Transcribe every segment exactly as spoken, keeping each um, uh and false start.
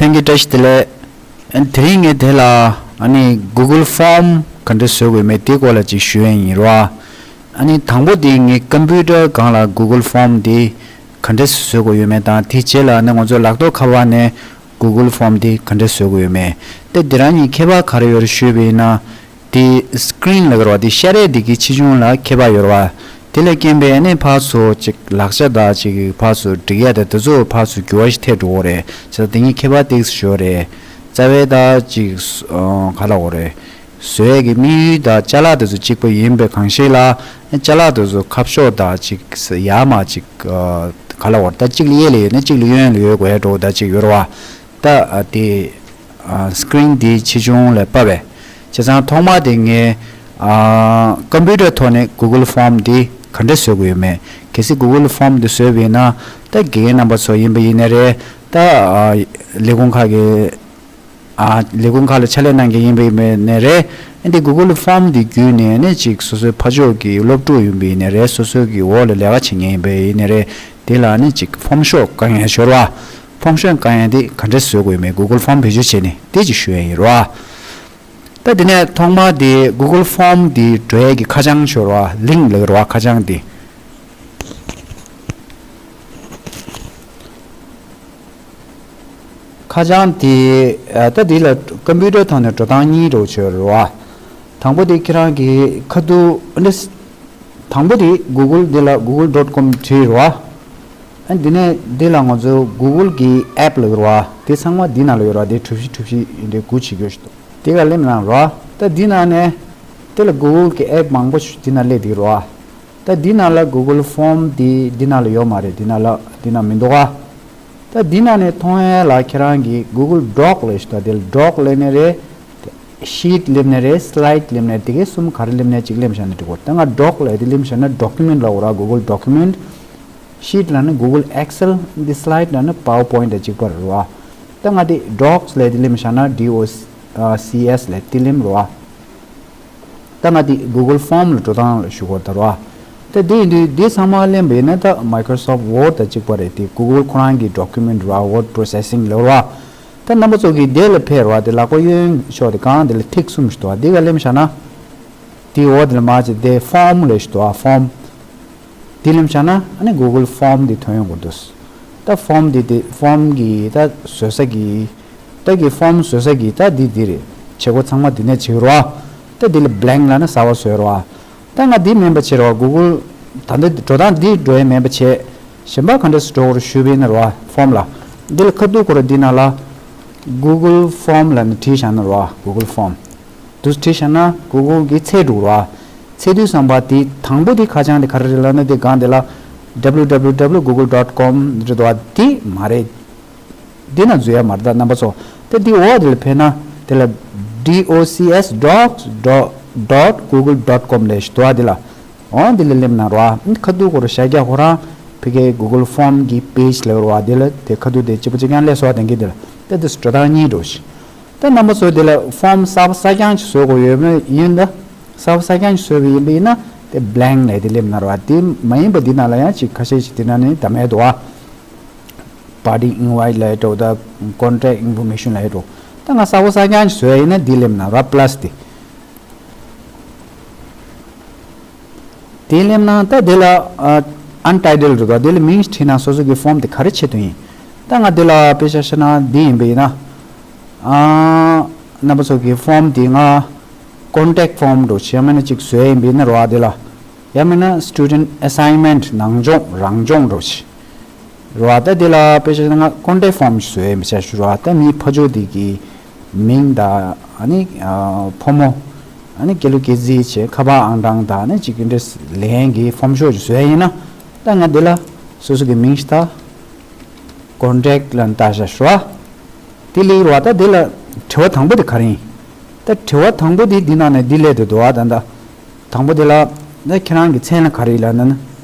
ལྷན་རྒྱས་བཀྲ་ཤིས་བདེ་ལེགས། ཨ་ནི་དེ་རིང་ངས་དེ་ལ་ཨ་ནི་Google Form ག་འདྲ་བཟོ་དགོས་མེད་དེ་སྐོར་ལ་ཅིག་ཞུ་ཡས་ཡིན་རོ། ཨ་ནི་དང་པོ་དེ་ངའི་ཀམ་པུ་ཊར་སྒང་ལ་Google Form དེ་ག་འདྲ་བཟོ་དགོས་ཡོད་མེད་དང་དེ་རྗེས་ལ་ཨ་ནི་ང་ཚོ་ལག་ཐོག་ཁ་པར་ནས་Google Form དེ་ག་འདྲ་བཟོ་དགོས་ཡོད་མེད། དེ་དེ་རང་གཉིས་ཁྱད་པར་ག་རེ་ཡོད་རེད་ཞུས་པ་ཡིན་ན། དེ་སི་ཀི་རིན་ལ་ག་རེ་བ་དེ་ཤར་ཡས་དེ་གི་ཆེ་ཆུང་ལ་ཁྱད་པར་ཡོད་རེད་བ། དེ་ལས་རྐྱེན་པས་ཨ་ནི་ཕར་ཚུར་ཅིག་ལག་ཆ་དང་ཅིག་ཕར་ཚུར་སྒྲིག་ཡས་དང་དེ་ཚོ་ཕར་ཚུར་འགྱུར་བ་ཞིག་ཐེབས་འགྲོ་གི་རེད། བྱས་ཙང་དེ་གཉིས་ཁྱད་པར་ཏོག་ཙམ་ཡོད་རེད། རྩ་བའི་ད་ཅིག་ཨ་ག་ལབ་དགོས་རེད། བཟོ་ཡས་ཀྱི་དམིགས་ཡུལ་དང་ཅ་ལག་དེ་ཚོ་གཅིག་པ་ཡིན་པའི་གང་ཞིག་ལ། ཅ་ལག་དེ་ཚོ་ཁ་ཕྱོགས་དང་ཅིག་ཡར་མར་ཅིག་ཨ་ག་ལབ་དགོས་རེད། ད་གཅིག་ལ་གཡས་ལ་ཡོད་ན་གཅིག་ལ་གཡོན་ལ་ཡོད་དགོས་ཡ་འགྲོ་ད་ཅིག་ཡོད་རེད་བ། ད་ཨ་དེ་ཨ་སི་ཀི་རིན་དེ་ཆེ་ཆུང་ལ་དཔག་པས། བྱས་ཙང་ཐོག་མ་དེ་ངས་ཨ་ཀམ་པུ་ཊར་ཐོག་ནས་Google Form དེ་ག་འདྲ་བཟོ་དགོས་ཡོད་མེད། གལ་སྲིད་Google Form དེ་བཟོས་པ་ཡིན་ན་ད་དགེ་རྒན་རྣམ་པ་ཚོ་ཡིན་པ་ཡིན་ནའི་རེད། ད་ཨ་ལས་ཁུངས་ཁག་གི་ཨ་ལས་ཁུངས་ཁག་ལ་ཕྱག་ལས་གནང་མཁན་ཡིན་པ་ཡིན་ནའི་རེད། ཨ་འདི་Google Form དེ་བརྒྱུད་ནས་ནི་ཅིག་སོ་སོའི་ཕ་ཕྱོགས་ཀྱི་སློབ་ཕྲུག་ཡིན་པ་ཡིན་ནའི་རེད། སོ་སོའི་གི་འོག་ལ་ལས་ཀ་བྱེད་མཁན་ཡིན་པ་ཡིན་ནའི་རེད། དེ་ལ་ནི་ཅིག་ཕོམ་ཤོག་བཀང་ཡ་ཤོར་བ། ཕོམ་ཤོག་བཀང་ཡ་དེ་ག་འདྲ་བཟོ་དགོས་མེད། Google Form བེད་སྤྱོད་བྱས་ནས་དེ་ཅིག་ཞུ་ཡ་ཡིན་རོ། ད་དེ་ནས་ཐོག་མ་དེ་Google Form དེ་འགྲོ་ཡས་ཀྱི་ཁ་བྱང་ཤོར་བ། ལིང་ལབ་རོ། ཁ་བྱང་དེ། ཁ་བྱང་དེ་ཨ་ད་དེ་ལ་ཀམ་པུ་ཊར་ཐོག་ནས་འགྲོ་སྟངས་གཉིས་འགྲོ་ཆོག་རོ། དང་པོ་དེ་ཁྱེད་རང་གི་ཁ་ཐུག་ཨ་ནི། དང་པོ་དེ་Google འདི་ལ་google dot com བྲིས་རོ། ཨ་འདི་ནས་འདི་ལ་ང་ཚོ་Google གི་app ལབ་རོ། དེ་ཚང་མ་འདི་ནང་ལ་ཡོད་རོ། དེ་གྲུ་བཞི་གྲུ་བཞི་འདི་དགུ་བྱེད་དགོས་ཤིག་འདུག་དེ་ག་ལེམ་ན་རོ། ད་འདི་ནང་ནས་དེ་ལ་Google གི་app མང་པོ་ཞིག་འདི་ནང་སླེབས་འདུག་རོ། ད་འདི་ནང་ལ་Google Form འདི་འདི་ནང་ལ་ཡོད་མ་རེད། འདི་ནང་ལ་འདི་ནང་མི་འདུག་ཨ། ད་འདི་ནང་ནས་མཐོང་ཡས་ལ་ཁྱེད་རང་གི་Google Doc ལབ་ཞིག་ད་དེ་ལ་Doc ལབ་ནས་རེད། Sheet ལེམ་ནས་རེད། Slide ལེམ་ནས་དེ་གའི་གསུམ་ག་རེ་ལེམ་ནས་གཅིག་ལེམ་བཞག་ནས་འགྲིག་གོ། ད་ང་Doc ལབ་དེ་ལེམ་བཞག་ན་Document ལབ་འོ་ར། Google Document། Sheet ལབ་ན་Google Excel། འདི་Slide ལབ་ན་PowerPoint དང་གཅིག་པ་རེད་རོ། ད་ང་དེ་Docs ལབ་དེ་ལེམ་བཞག་ན་D O C S ལབ་དེ་ལེམ་རོ། ད་ང་དེ་Google Form ལ་འགྲོ་སྟངས་ལ་ཞུ་གོ་ད་རོ། ད་དེ་ཡིན་དུས་དེ་ཚང་མ་ལེན་པ་ཡིན་ན་ད་Microsoft Word དང་གཅིག་པ་རེད། དེ་Google ཁོ་རང་གི་Document རོ། Word Processing ལབ་རོ། ད་རྣམ་པ་ཚོ་གིས་དེ་ལ་ཕེབས་རོ། དེ་ལག་པ་གཡོན་ཕྱོགས་དེ་གང་དེ་ལ་ཐིག་གསུམ་ཞིག་འདུག་དེ་ག་ལེམ་བཞག་ན། དེ་འོག་དེ་ལ་མར་ཅིག་དེ་Form ལབ་ཞིག་འདུག Form དེ་ལེམ་བཞག་ན་ཨ་ནི་Google Form དེ་ཐོན་ཡོང་གི་འདུག་ད་Form དེ་དེ་Form གི་ད་བཟོ་ས་གི་ད་གི་Form བཟོ་ས་གི་ད་འདི་འདི་རེད། བྱེད་སྒོ་ཚང་མ་འདི་ནས་བྱེད་རོགས། ད་འདི་ལ་blank ལབ་ན་གསར་པ་བཟོས་རོགས། ད་ང་འདི་མིན་པ་བྱེད་རོགས། Google ད་འདི་འགྲོ་སྟངས་འདི་འགྲོ་ཡས་མིན་པ་བྱེད། གཞན་པ་ག་འདྲས་སུ་འགྲོ་དགོས་རེད་ཞུས་པ་ཡིན་ན་རོགས། Form ལ་འདི་ལ་ཁ་ཐུག་ཁོ་ར་འདི་ནང་ལ་Google Form ལབ་ནས་བྲིས་བཞག་ན་རོགས། Google Form དུ་བྲིས་བཞག་ན་Google གི་འཚོལ་འགྲོ་རོགས། འཚོལ་དུས་ཙམ་པ་དེ་དང་པོ་དེ་ཁ་བྱང་དེ་ག་རེ་རེད་ལབ་ན་དེ་སྒང་དེ་ལ་W W W Google dot com རེད་འདུག་བ། དེ་མ་རེད། འདི་ན་འཛུལ་ཡ་མ་རེད་ད་རྣམ་པ་ཚོ། ད་འདི་འོག་དེ་ལ་ཕེབས་ན་དེ་ལ་D O C S Docs dot google dot com ལས་ཞིག་འདུག་ཨ། འདི་ལ་འོ་འདི་ལ་སླེབས་ན་རོ། ཨ་ཁ་ཐུག་ཁོ་ར་ཤར་རྒྱག་ཁོ་རང་ཕ་གིའི་Google Form གི་page ལ་རོ། ཨ་འདི་ལ་དེ་ཁ་ཐུག་དེ་གཅིག་པ་གཅིག་རྐྱང་སླེབས་སོང་། ཨ་དེང་གི་འདི་ལ་ད་འདི་འགྲོ་སྟངས་གཉིས་འགྲོ་ཞིག་ད་རྣམ་པ་ཚོ་དེ་ལ་Form གསར་པ་གསར་རྐྱང་ཞིག་བཟོ་དགོས་ཡོད་མེད་ཡིན་ད། གསར་པ་གསར་རྐྱང་ཞིག་བཟོས་པ་ཡིན་པ་ཡིན་ན་དེ་blank ལས་དེ་སླེབས་ན་རོ། ཨ་དེ་མ་ཡིན་པ་འདི་ནང་ལ་ཡང་ཅིག་ཁ་ཤས་ཤིག་དེ་ནང་ནས་འདམ་ཡས་འདུག་ཨ། Party invite ལབ་ཡས་འགྲོ། ད་contact information ལབ་ཡས་འགྲོ། ད་ང་གསར་པ་གསར་རྐྱང་ཞིག་བཟོས་ཡིན་ན་འདི་སླེབས་ན་ར་plus དེ། དེ་སླེབས་ན་ད་དེ་ལ་ཨ་untitled རེད་དོ། དེ་ལ་མིང་ཞིག་བྲིས་ན་སོ་སོ་གི་Form དེ་ག་རེ་ཆེད་དུ་ཡིན། ད་ང་དེ་ལ་དཔེ་ཆ་བཤད་ན་འདི་ཡིན་པ་ཡིན་ན། ཨ་རྣམ་པ་ཚོ་གི་Form དེ་ང་contact form འགྲོ་ཞིག་ཡང་མིན་ན་ཅིག་བཟོས་ཡིན་པ་ཡིན་ན་རོ། ཨ་དེ་ལ། ཡང་མིན་ན་student assignment ནང་སྦྱོང་རང་སྦྱོང་འགྲོ་ཞིག་རོ། ཨ་ད་དེ་ལ་དཔེ་ཆ་ང་contact form ཞིག་བཟོས་ཡིན་པ་ཆ་ཞུ་རོ། ཨ་ད་མིའི་ཕ་ཇོ་དེ་གི་མིང་དང་ཨ་ནི་ཨ་ཕོ་མོ་ཨ་ནི་སྐྱེས་ལོ་སྐྱེས་རྫས་བྱས་ཁ་པར་ཨང་གྲངས་དང་ཨ་ནི་ཅིག་གི་འདྲ་ལེན་གི་form ཤོག་ཅིག་བཟོས་ཡིན་ན། ད་ང་དེ་ལ་སོ་སོ་གི་མིང་ཞིག་ད་contact ལ་ལྟ་ཤ་ཞུ་རོ། དེ་ལེགས་རོ། ད་དེ་ལ་དྲི་བ་དང་པོ་དེ་ག་རེ་ཡིན། ད་དྲི་བ་དང་པོ་དེ་འདི་ནང་ནས་འདི་སླེབས་དེ་འདུག་ཨ། ད་ད་དང་པོ་དེ་ལ་ད་ཁྱེད་རང་གི་མཚན་ལ་ག་རེ་ཡིན་ལབ་ན་ན།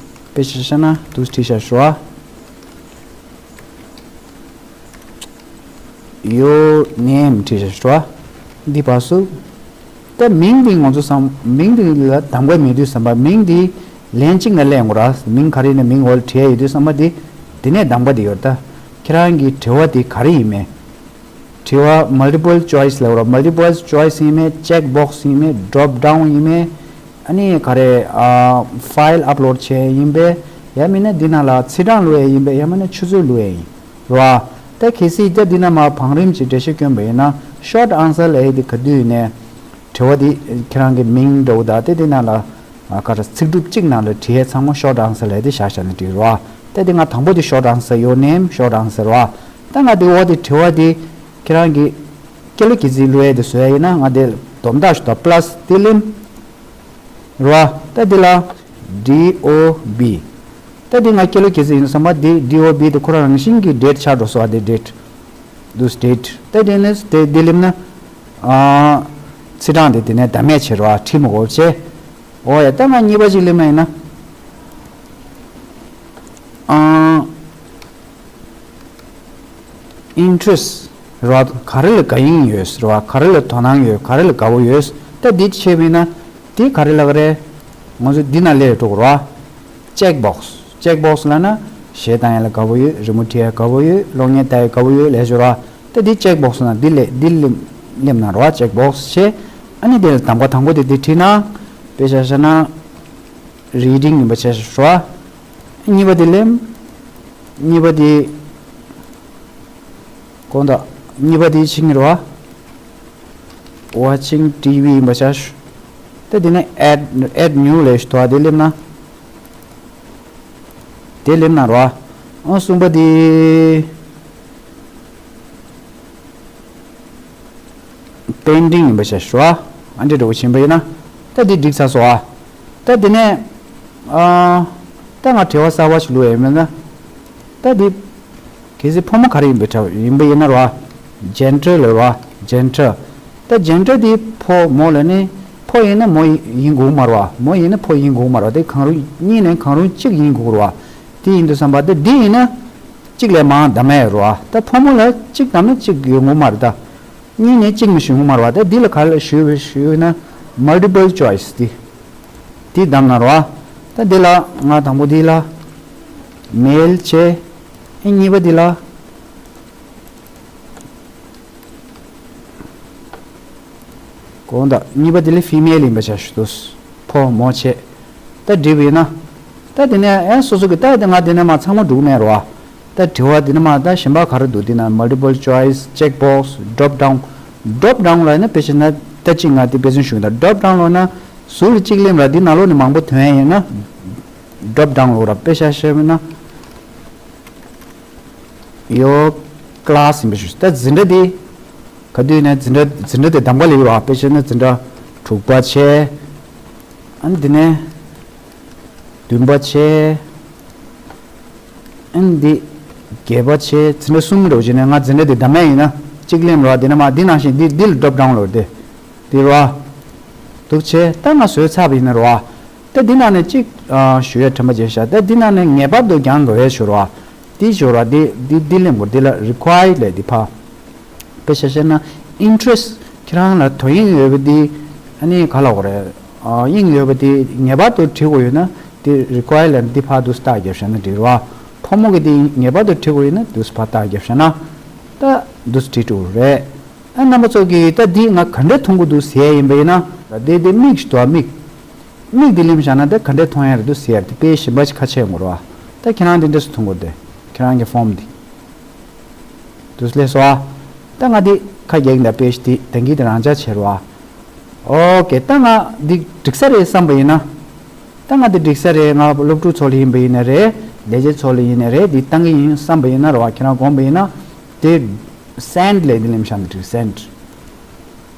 དཔེ་ཆ་བཤད་ན་དུ་བྲིས་ཤ་ཞུ་ཨ། Your name བྲིས་ཤ་ཞུ་ཨ། འདི་བར་སུ། ད་མིང་འདི་ང་ཚོ་བསམ་མིང་འདི་ལ་གདམ་ག་མེད་དུས་བསམ་པ་མིང་འདི་ལན་གཅིག་ན་ལེན་དགོས་ར། མིང་ག་རེ་ཡིན་ན་མིང་འོག་ལ་བྲིས་ཡ་ཡོད་དུས་བསམ་པ་འདི་འདི་ནས་གདམ་ག་འདི་ཡོད། ད་ཁྱེད་རང་གི་དྲི་བ་འདི་ག་རེ་ཡིན་མེད། དྲི་བ་multiple choice ལབ་རོགས། multiple choice ཡིན་མིན། check box ཡིན་མིན། drop down ཡིན་མིན། ཨ་ནི་ག་རེ། ཨ། file upload བྱས་ཡིན་པས། ཡང་མིན་ན་འདི་ནང་ལ་ཚིག་གྲངས་བླུགས་ཡས་ཡིན་པས། ཡང་མིན་ན་ཆུ་ཚོད་བླུགས་ཡས་ཡིན་རོ། ད་གལ་སྲིད་ད་འདི་ནང་མར་བང་རིམ་གྱི་འགྲེལ་བཤད་བསྐྱོན་པ་ཡིན་ན། short answer ལབ་ཡས་འདི་ག་དུས་ཡིན་ནའི་དྲི་བ་འདི་ཁྱེད་རང་གི་མིང་འདྲ་བོ་དང་དེ་དེ་ནང་ལ། ཨ། ག་རེ། ཚིག་གྲུབ་གཅིག་ནང་ལ་བྲིས་ཡས་ཚང་མ་short answer ལབ་ཡས་དེ་བཞག་བཞག་ནས་བྲིས་རོ། ད་དེ་ང་དང་པོ་དེ་short answer, your name, short answer རོ། ད་ང་དེ་འོག་དེ་དྲི་བ་དེ་ཁྱེད་རང་གི་སྐད་ལ་གི་ཚིག་བླུགས་ཡས་དེ་བཟོ་ཡས་ཡིན་ན། ང་དེ་སྡོམ་རྟགས་ཞིག་དང་plus དེ་ལེམ་རོ། ད་དེ་ལ་D O B། ད་དེ་ང་སྐད་ལ་གི་ཚིག་ཡིན་བསམ་པ། དེ་D O B དེ་ཁོ་རང་རང་བཞིན་གྱི་date ཆགས་འགྲོ་སོང་བ། དེ་date། འདུག date། ད་དེ་ནས་དེ་དེ་ལེམ་ན། ཨ། ཚིག་གྲངས་དེ་དེ་ནས་ད་མེད་བྱེད་རོ། བྲིས་མི་དགོས་བྱས། འོ་ཡ། ད་ང་གཉིས་པ་ཅིག་ལེམ་ན་ཡིན་ན། ཨ། interest རོ། ག་རེ་ལ་དགའ་ཡིན་ཡོད་རོ། ག་རེ་ལ་དོ་སྣང་ཡོད། ག་རེ་ལ་དགའ་བོ་ཡོད། ད་འདི་བྱས་པ་ཡིན་ན་འདི་ག་རེ་ལབ་ཀྱི་རེད། ང་ཚོ་འདི་ནང་སླེབས་འགྲོ་གི་རོ། check box། check box ལབ་ན་གཞས་བཏང་ཡས་ལ་དགའ་བོ་ཡོད། རི་མོ་བྲིས་ཡས་དགའ་བོ་ཡོད། གློག་བརྙན་ལྟ་ཡས་དགའ་བོ་ཡོད་ལབ་ཞོར་རོ། ད་འདི་check box ནང་འདི་ལེ་འདི་ལེམ་ལེམ་ན་རོ། check box བྱས། ཨ་ནི་དེ་ལ་གདམ་ག་དང་པོ་དེ་འདི་བྲིས་ན། དཔེ་ཆ་བཞག་ན་reading ཡིན་པ་བྱས་རོ། གཉིས་པ་དེ་ལེམ། གཉིས་པ་དེ། དགོངས་དག་གཉིས་པ་དེ་ཕྱིན་རོ། Watching T V ཡིན་པ་བྱས། ད་དེ་ནས་add, add new ལབ་ཞིག་འདུག་དེ་ལེམ་ན། དེ་ལེམ་ན་རོ། ཨ། གསུམ་པ་དེ། painting ཡིན་པ་བྱས་རོ། ཨ་འདྲ་འདྲ་བོ་ཕྱིན་པ་ཡིན་ན། ད་འདི་འགྲིག་ཚར་སོང་ཨ། ད་འདི་ནས། ཨ། ད་ང་དྲི་བ་གསར་པ་ཞིག་བླུགས་ཡས་མེད་ན། ད་འདི། གལ་སྲིད་ཕོ་མོ་ག་རེ་ཡིན་པའི་གྲས་ཡིན་པ་ཡིན་ན་རོ། gender ལབ་རོ། gender། ད་gender འདི་ཕོ་མོ་ལབ་ནས། ཕོ་ཡིན་ན་མོ་ཡིན་དགོས་མ་རེད་བ། མོ་ཡིན་ན་ཕོ་ཡིན་དགོས་མ་རེད་བ། དེ་གང་རུང་གཉིས་ནས་གང་རུང་གཅིག་ཡིན་དགོས་རེད་བ། དེ་ཡིན་དུས་ཙམ་པ་ད་འདི་ཡིན་ན། གཅིག་ལས་མང་གདམ་ཡས་རེད་བ། ད་ཕོ་མོ་ལ་གཅིག་གདམ་ན་གཅིག་ཡོང་གི་མ་རེད་ད། གཉིས་ནས་གཅིག་མི་ཞུ་གི་མ་རེད་བ། ད་འདི་ལ་ག་རེ་ཞུ་ཞུ་ན། multiple choice དེ། དེ་གདམ་ན་རེད་བ། ད་འདི་ལ་ང་དང་པོ་འདི་ལ་male བྱས། ཨེ་གཉིས་པ་འདི་ལ། དགོངས་དག་གཉིས་པ་དེ་ལ་female ཡིན་པ་བྱས་ཞུ་དུས། ཕོ་མོ་བྱས། ད་འགྲིག་པ་ཡིན་ན། ད་དེ་ནས་ཨེ་སོ་སོ་གི་ད་དེ་ང་དེ་ནས་མ་ཚང་མ་འགྲིག་མེད་རོ། ད་དྲི་བ་དེ་ནས་མ་ད་གཞན་པ་ག་རེ་འདུག་དེ་ན་multiple choice, check box, drop down། drop down ལབ་ན་དཔེ་བྱས་ན་ད་ཅིག་ང་དེ་དཔེ་མཚོན་ཞུ་གི་ད། drop down ལབ་ན་ཟུར་གཅིག་ལེམ་ར། དེ་ནང་ལོགས་ནས་མང་པོ་ཐོན་ཡས་ཡིན་ན། drop down ལབ་ར། དཔེ་ཆ་བཤད་པ་ཡིན་ན། Your class ཡིན་པ་ཞུ། ད་འཛིན་གྲྭ་འདི་ག་དུས་ནས་འཛིན་གྲྭ་འཛིན་གྲྭ་དེ་གདམ་ག་ལས་ཡོད་བ། དཔེ་བྱས་ན་འཛིན་གྲྭ་དྲུག་པ་བྱས། ཨ་ནི་དེ་ནས་བདུན་པ་བྱས། ཨ་ནི་འདི་བརྒྱད་པ་བྱས། འཛིན་གྲྭ་གསུམ་འགྲོ་བྱས་ནས་ང་འཛིན་གྲྭ་དེ་གདམ་ཡས་ཡིན་ན་གཅིག་ལེམ་རོ། དེ་ནས་མ་འདི་ནང་བཞིན་འདི་འདི་ལ་drop down ལབ་དེ། དེ་རོ། འདུག་བྱས་ད་ང་བཟོས་ཚར་བ་ཡིན་ན་རོ། ད་འདི་ནང་ནས་གཅིག་ཨ། ཞུ་ཡས་དྲན་པ་བརྗེད་ཤག་ད་འདི་ནང་ནས་ངེས་པར་དུ་སྦྱང་དགོས་པའི་ཞུ་རོ། འདི་ཞུ་རོ། འདི་འདི་འདི་ལེན་དགོས། འདི་ལ་required ལབ་འདི་ཕ། དཔེ་ཆ་བཤད་ན་interest ཁྱེད་རང་ལ་དོ་དབྱིངས་ཡོད་པ་འདི། ཨ་ནི་ག་ལབ་དགོས་རེད། ཨ། དབྱིངས་ཡོད་པ་འདི་ངེས་པར་དུ་བྲིས་དགོས་ཡོད་ན་འདི་required ལབ་འདི་ཕ་འདུག་རྟགས་རྒྱབ་བཞག་ན་འགྲིག་རོ། ཕོ་མོ་གི་འདི་ངེས་པར་དུ་བྲིས་དགོས་ཡོད་ན་འདུག་ཕ་རྟགས་རྒྱབ་བཞག་ན། ད་འདུག་བྲིས་འགྲོ་རེད། ཨ། རྣམ་པ་ཚོ་གིས་ད་འདི་ང་ག་འདྲས་མཐོང་གི་འདུག་ཟེར་ཡ་ཡིན་པ་ཡིན་ན། འདི་འདི་མིག་ཞིག་འདུག་ཨ། མིག་མིག་འདི་ལེམ་བཞག་ན་ད་ག་འདྲས་མཐོང་ཡ་རེད་འདུག་ཟེར་ཡ་དེ་དཔེ་ཞིམ་པ་ཞིག་ཁ་ཕྱེ་ཡོང་གི་རེད་བ། ད་ཁྱེད་རང་འདི་འདྲས་སུ་མཐོང་གི་འདུག་ཁྱེད་རང་གི་form འདི་འདུག་ལས་སོ་ཨ། ད་ང་འདི་ཁ་རྒྱག་གི་འདུག་དཔེ་ཞིག་འདི་དེང་གི་འདི་རང་འཇགས་བྱེད་རེད་བ། ཨོ་ཀེ། ད་ང་འདི་འགྲིག་ས་རེད་བསམ་པ་ཡིན་ན། ད་ང་འདི་འགྲིག་ས་རེད། ང་སློབ་ཕྲུག་ཚོ་ལ་ཡིན་པ་ཡིན་ན་རེད། ལས་བྱེད་ཚོ་ལ་ཡིན་ན་རེད། འདི་བཏང་གི་ཡིན་བསམ་པ་ཡིན་ན་རེད་བ། ཁྱེད་རང་དགོངས་པ་ཡིན་ན། དེ་send ལས་འདི་ལེམ་བཞག་ན་འགྲིག send།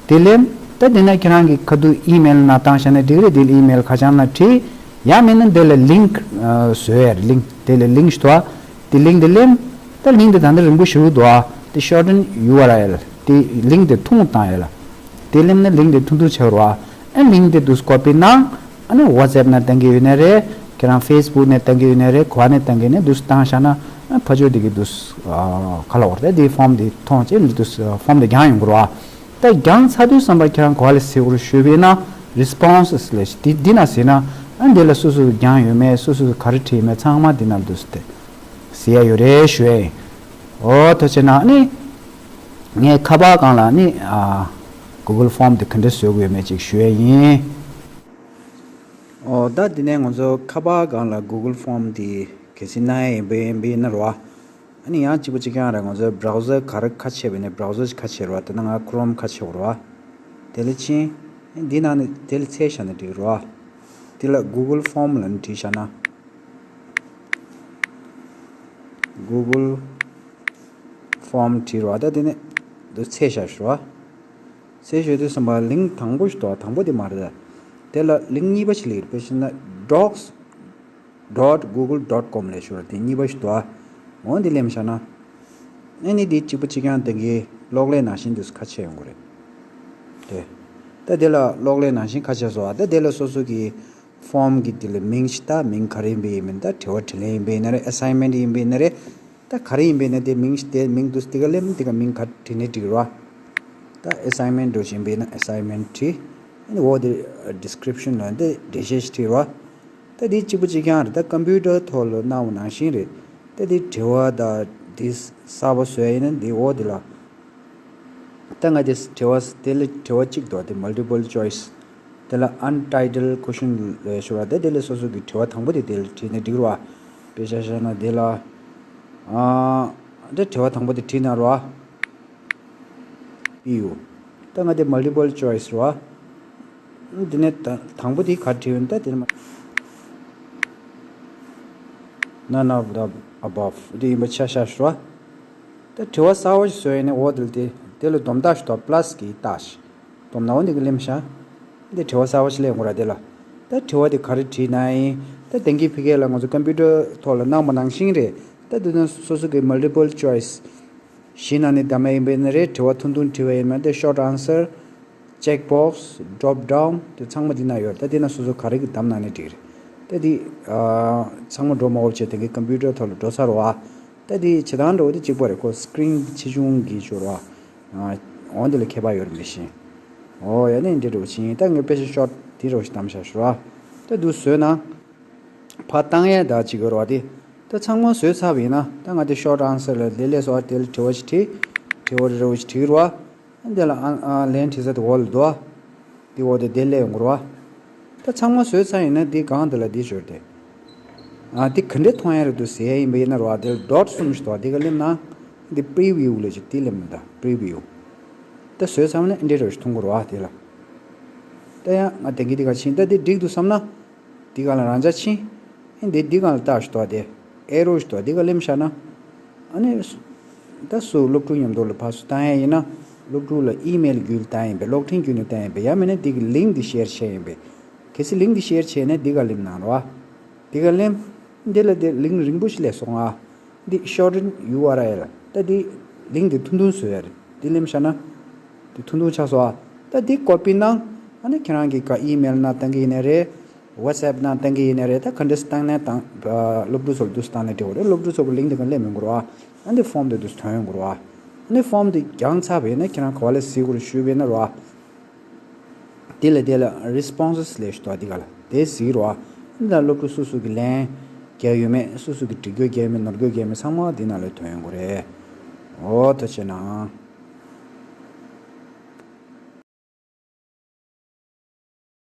དེ་ལེམ། ད་དེ་ན་ཁྱེད་རང་གི་ཁ་ཐུག་email ནང་བཏང་བཞག་ན་འགྲིག་རེད། དེ་ལ་email ཁ་བྱང་ནང་བྲིས། ཡང་མིན་ན་དེ་ལ་link ཨ། བཟོས་ཡ་རེད། link དེ་ལ་link ཞིག་འདུག་ཨ། དེ་link དེ་ལེམ། ད་link དེ་ད་ལྟ་རིང་པོ་ཞེ་པོ་འདུག་ཨ། དེ་shorten U R L དེ་link དེ་ཐུང་བཏང་ཡ་ལ། དེ་ལེམ་ན་link དེ་ཐུང་ཐུང་ཆགས་རོགས་ཨ། ཨ། link དེ་འདུག་copy གནང་། ཨ་ནི་WhatsApp ནང་བཏང་གི་ཡོད་ན་རེད། ཁྱེད་རང་Facebook ནས་བཏང་གི་ཡོད་ན་རེད། ག་ནས་བཏང་གི་ནས་འདུག་བཏང་བཞག་ན། ཨ། ཕ་ཆོས་དེ་གི་འདུག་ཨ། ག་ལབ་དགོས་རེད། དེ་form དེ་མཐོང་བྱས་འདུག form དེ་རྒྱང་ཡོང་གི་རེད་བ། ད་རྒྱང་ཚར་དུས་ཙམ་པ་ཁྱེད་རང་ག་པར་སླེབས་དགོས་རེད་ཞུས་པ་ཡིན་ན། responses ལབ་ཞིག་འདི་འདི་ན་ཟེར་ན། ཨ། འདི་ལ་སོ་སོ་རྒྱང་ཡོད་མེད། སོ་སོ་ག་རེ་བྲིས་ཡོད་མེད་ཚང་མ་འདི་ན་འདུག་སྟེ་ཟེར་ཡ་ཡོད་རེད་ཞུ་ཡ་ཡིན། ཨོ་ཐུགས་རྗེ་གནང་། ཨ་ནི། ངས་ཁ་པར་སྒང་ལ་ནི་ཨ། Google Form དེ་ག་འདྲ་བཟོ་དགོས་མེད་ཅིག་ཞུ་ཡ་ཡིན། ཨོ་ད་འདི་ནས་ང་ཚོ་ཁ་པར་སྒང་ལ་Google Form དེ་གལ་སྲིད་གནང་ཡ་ཡིན་པ་ཡིན་པ་ཡིན་ན་རོ། ཨ་ནི་ཡང་གཅིག་པ་གཅིག་རྐྱང་རེད། ང་ཚོའི་browser ག་རེ་ཁ་ཕྱེ་བ་ཡིན་ན་browser ཞིག་ཁ་ཕྱེ་རོ། དེ་ན་ང་Chrome ཁ་ཕྱེ་རོ། དེ་ལ་ཕྱིན། འདི་ནང་ནས་དེ་ལ་འཚོལ་བཞག་ན་འགྲིག་རོ། དེ་ལ་Google Form ལབ་ནས་བྲིས་བཞག་ན། Google Form བྲིས་རོ། ད་དེ་ནས་འདི་འཚོལ་བཞག་ཞུ་རོ། འཚོལ་ཞུ་དུས་ཙམ་པ་link དང་པོ་ཞིག་འདུག་དང་པོ་དེ་མ་རེད། དེ་ལ་link གཉིས་པ་ཞིག་སླེབས་ཡོད། དཔེ་བཞག་ན་docs dot google dot com ལབ་ཞུ་རོ། དེ་གཉིས་པ་ཞིག་འདུག་འོ་འདི་ལེན་བཞག་ན། ཨ་ནི་འདི་གཅིག་པ་གཅིག་རྐྱང་དེ་གའི་གློག་ཀླད་ནང་བཞིན་དུ་ཁ་ཕྱེ་ཡོང་གི་རེད། དེ། ད་དེ་ལ་གློག་ཀླད་ནང་བཞིན་ཁ་ཕྱེ་སོང་། ད་དེ་ལ་སོ་སོ་གི་Form གི་དེ་ལ་མིང་ཞིག་ད་མིང་ག་རེ་ཡིན་པ་ཡིན་མིན། ད་དྲི་བ་དྲིས་ལན་ཡིན་པ་ཡིན་ན་རེད། assignment ཡིན་པ་ཡིན་ན་རེད། ད་ག་རེ་ཡིན་པ་ཡིན་ན་དེ་མིང་ཞིག་དེ་མིང་དུ་དེ་ག་ལེམ་དེ་ག་མིང་ག་བྲིས་ནས་འགྲིག་རོ། ད་assignment འགྲོ་བཞིན་པ་ཡིན་ན་assignment བྲིས། ཨ་ནི་འོ་དེ་description ལ་འདི་འགྲེལ་བཤད་ཞིག་བྲིས་རོ། ད་དེ་གཅིག་པ་གཅིག་རྐྱང་རེད། ད་computer ཐོག་ལ་གནང་བ་ནང་བཞིན་རེད། ད་དེ་དྲི་བ་ད་དེ་གསར་པ་བཟོས་ཡིན་ན་དེ་འོ་དེ་ལ། ད་ང་དེ་དྲི་བ་དེ་ལ་དྲི་བ་གཅིག་འདུག་དེ་multiple choice དེ་ལ་untitled question ལབ་ཞུ་བ། ད་དེ་ལ་སོ་སོ་གི་དྲི་བ་དང་པོ་དེ་དེ་ལ་བྲིས་ནས་འགྲིག་རོ། དཔེ་ཆ་བཞག་ན་དེ་ལ་ཨ། ད་དྲི་བ་དང་པོ་དེ་བྲིས་ན་རོ། ཡོ། ད་ང་དེ་multiple choice རོ། འདི་ནས་ད་དང་པོ་དེ་ག་བྲིས་ཡོད་ད་དེ་ནས་མ། None of the above དེ་ཡིན་པ་ཆ་བཞག་ཞུ་བ། ད་དྲི་བ་གསར་བ་ཞིག་བཟོས་ཡིན་ནས་འོ་དེ་ལ་དེ་དེ་ལ་སྡོམ་རྟགས་ཞིག་དང་plus གི་རྟགས་ཤིག་སྡོམ་ན་འོ་འདི་གི་ལེམ་བཞག་འདི་དྲི་བ་གསར་བ་ཞིག་སླེབས་ཡོང་གི་ར། དེ་ལ་ད་དྲི་བ་དེ་ག་རེ་བྲིས་ན་ཡིན། ད་དེང་གི་ཕ་གི་ལ་ང་ཚོ་computer ཐོག་ལ་གནང་བ་ནང་བཞིན་རེད། ད་དེ་ན་སོ་སོ་གི་multiple choice གཞི་ནང་ནས་བདམས་ཡ་ཡིན་པ་ཡིན་ན་རེད། དྲི་བ་ཐུང་ཐུང་དྲི་བ་ཡིན་ན་དེ་short answer, check box, drop down དེ་ཚང་མ་འདི་ན་ཡོད། ད་འདི་ན་སོ་སོ་ག་རེ་གི་བདམས་ན་ནི་འགྲིག་རེད། ད་འདི་ཨ། ཚང་མ་འགྲོ་མ་འོབ་བྱས་དེང་གི་computer ཐོག་ལ་འགྲོ་ཚར་བ། ད་འདི་བྱེད་སྟངས་འགྲོ་བ་དེ་གཅིག་པ་རེད། ཁོ་screen ཆེ་ཆུང་གི་ཞོར་བ། འོ་འདི་ལ་ཁྱད་པར་ཡོད་རེད་མི་ཤེས། འོ་ཡ་ནི་འདི་འགྲོ་ཕྱིན། ད་ངས་དཔེ་ཆ་short དེ་འདྲ་ཞིག་བདམས་བཞག་ཞོར་བ། ད་འདུག་བཟོས་ན། ཕར་བཏང་ཡས་ད་ཅིག་ཡོད་རེད་བ། དེ་ད་ཚང་མ་བཟོས་ཚར་བ་ཡིན་ན་ད་ང་དེ་short answer ལ་དེ་ལས་སོ་དེ་ལ་དྲི་བ་ཞིག་དྲིས། དྲི་བ་རེ་རེ་བ་ཞིག་དྲིས་རོ། དེ་ལ་ཨ་ཨ་ལན་དྲི་ས་དེ་འོག་ལ་འདུག་བ། དེ་འོག་དེ་དེ་ལས་ཡོང་གི་རེད་བ། ད་ཚང་མ་བཟོས་ཚར་ཡིན་ན་དེ་སྒང་དེ་ལ་དེ་ཞོར་དེ། ཨ་དེ་ག་འདྲས་མཐོང་ཡ་རེད་འདུག་ཟེར་ཡ་ཡིན་པ་ཡིན་ན་རེད་བ། དེ་ལ་dot གསུམ་ཞིག་འདུག་བ། དེ་ག་ལེམ་ན། དེ་preview ལས་ཅིག་དེ་ལེམ་ན་ད་preview། ད་བཟོས་ཚར་བ་ན་ཨེ་འདྲས་རོ་ཞིག་མཐོང་གི་རེད་བ་དེ་ལ། ད་ཡང་ང་དེང་གི་དེ་ག་ཕྱིན་ད་དེ་འགྲིག་འདུག་བསམ་ན། འདི་ག་ལ་རང་འཇགས་ཕྱིན། ཨེ་འདི་འདི་ག་ལ་ལྟ་ཞིག་འདུག་དེ། arrow ཞིག་འདུག་འདི་ག་ལེམ་བཞག་ན། ཨ་ནི། ད་སུ་སློབ་ཕྲུག་མཉམ་དུ་ལ་ཕར་ཚུར་བཏང་ཡ་ཡིན་ན། སློབ་ཕྲུག་ལ་email བརྒྱུད་བཏང་ཡིན་པས། གློག་འཕྲིན་བརྒྱུད་ནས་བཏང་ཡིན་པས། ཡང་མིན་ན་འདི་གི་link འདི་share བྱས་ཡིན་པས། གལ་སྲིད་link འདི་share བྱས་ན་འདི་ག་ལེམ་གནང་རོགས། འདི་ག་ལེམ། འདི་ལ་འདི་link རིང་པོ་ཞིག་སླེབས་སོང་ང་། འདི་shorten U R L ད་འདི་link འདི་ཐུང་ཐུང་བཟོས་ཡ་རེད། འདི་ལེམ་བཞག་ན། འདི་ཐུང་ཐུང་ཆགས་སོང་ཨ། ད་འདི་copy གནང་། ཨ་ནི་ཁྱེད་རང་གི་ག་email ནང་བཏང་གི་ཡིན་ནའི་རེད། WhatsApp ནང་བཏང་གི་ཡིན་ནའི་རེད། ད་ག་འདྲས་བཏང་ནའི་བཏང་། སློབ་ཕྲུག་ཚོར་འདུག་སེ་བཏང་ནའི་འགྲིག་གི་རེད། སློབ་ཕྲུག་ཚོ་གི་link འདི་ག་སླེབས་མི་འགོར་བ། ཨ་འདི་form འདི་འདུག་སེ་ཐོན་ཡོང་གི་རེད་བ། ཨ་ནི་form འདི་བརྒྱངས་ཚར་བ་ཡིན་ན་ཁྱེད་རང་ག་བ་ལ་གཟིགས་དགོས་རེད་ཞུས་པ་ཡིན་ན་རེད་བ། དེ་ལ་དེ་ལ་responses ལབ་ཞིག་འདུག་བ། འདི་ག་ལ་དེ་གཟིགས་རོགས། འདི་ལ་སློབ་ཕྲུག་སུ་སུ་གི་ལན་རྒྱག་ཡོད་མེད། སུ་སུ་གི་འདྲི་རྒྱུ་རྒྱག་མེད། ནོར་རྒྱུ་རྒྱག་མེད། ཚང་མ་འདི་ནང་ལ་ཐོན་ཡོང་གི་རེད། འོ་ཐུགས་རྗེ་གནང་།